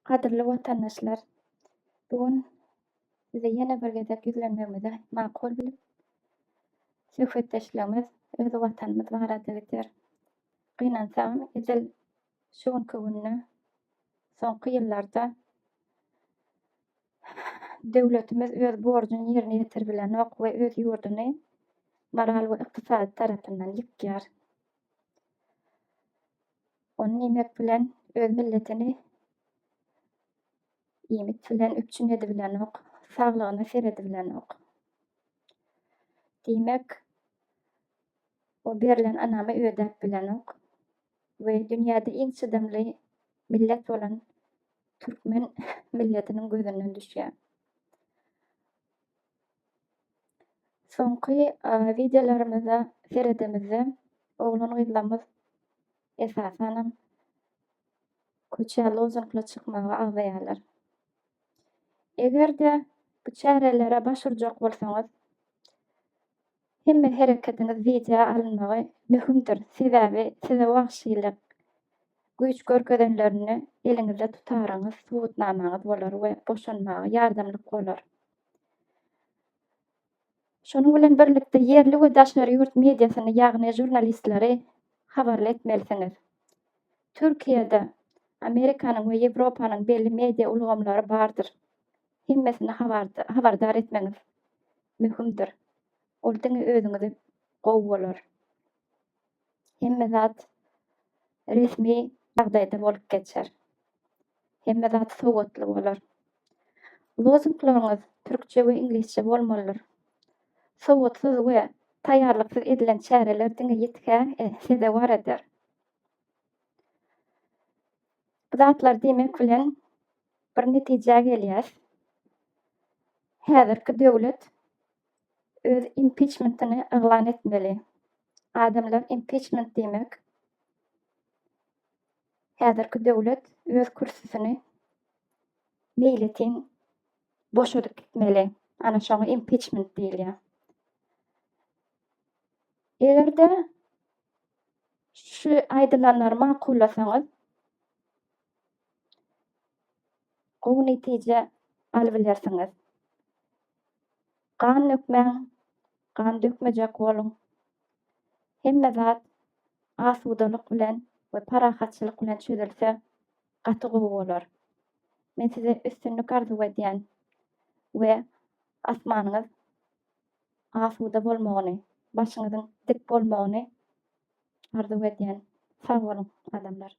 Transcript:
Gadyrly watandaşlar! Bu gün size ýene bir gezek ýüzlenmegimizi makul bilip, söhbetdeşligimiz öz Watanymyz barada gider. Gynansagam, edil şu günki günde, soňky ýyllarda döwletimiz öz borjuny ýerine ýetiribilenok we öz ýurduny moral we ykdysady tarapyndan ýykýar. Ony diýmek bilen öz milletini iýmit bilen üpjün edibilenok, saglygyna seredibilenok. Diýmek, o berlen ynamy ödäp bilenok we dünýäde iň çydamly millet bolan türkmen milletiniň gözünden düşýär. Soňky wideolarymyza seredemizde oglan-gyzlarymyz esasanam köçä lozungly çykmagy agzaýarlar. Eger-de bu çärelere baş urjak bolsaňyz, hemme hereketiňiz wideo alynmagy möhümdir, sebäbi size wagşylyk, güýç görkezenlerinde eliňizde tutaryňyz, subutnamaňyz bolar we boşanmaga ýardamlyk bolar. Şonuň bilen birlikde ýerli we daşary ýurt mediasyny, ýagny žurnalistleri habarly etmelisiňiz. Türkiýede Amerikanyň we Ýewropanyň belli media ulgamlary bardyr. Hemmesini habardar etmegiňiz möhümdir. Ol diňe özüňize gowy bolar. Hemme zat resmi ýagdaýda bolup geçer. Hemme zat sowatly bolar. Lozunglaryňyz türkçe we iňlisçe bolmalydyr. Sowatsyz we taýýarlyksyz edilen çäreler diňe ýitgä sezewar eder. Bu zatlary diýmek bilen bir netijä gelýäs. Häzirki döwlet öz impiçmentini yglan etmeli. Adamlar impiçment diýmek häzirki döwlet öz kürsüsini meýletin boşadyp gitmeli. Ana şoňa impiçment diýilýär. Eger-de şu aýdylanlary makullasaňyz, gowy netije alybilersiňiz. Gan dökmäň, gan dökmejek boluň. Hemme zat asudalyk bilen we parahatçylyk bilen çözülse gaty gowy bolar. Men size üstünlik arzuw edýän we asmanyňyz asuda bolmagyny, başyňyzyň dik bolmagyny arzuw edýän. Sag boluň adamlar.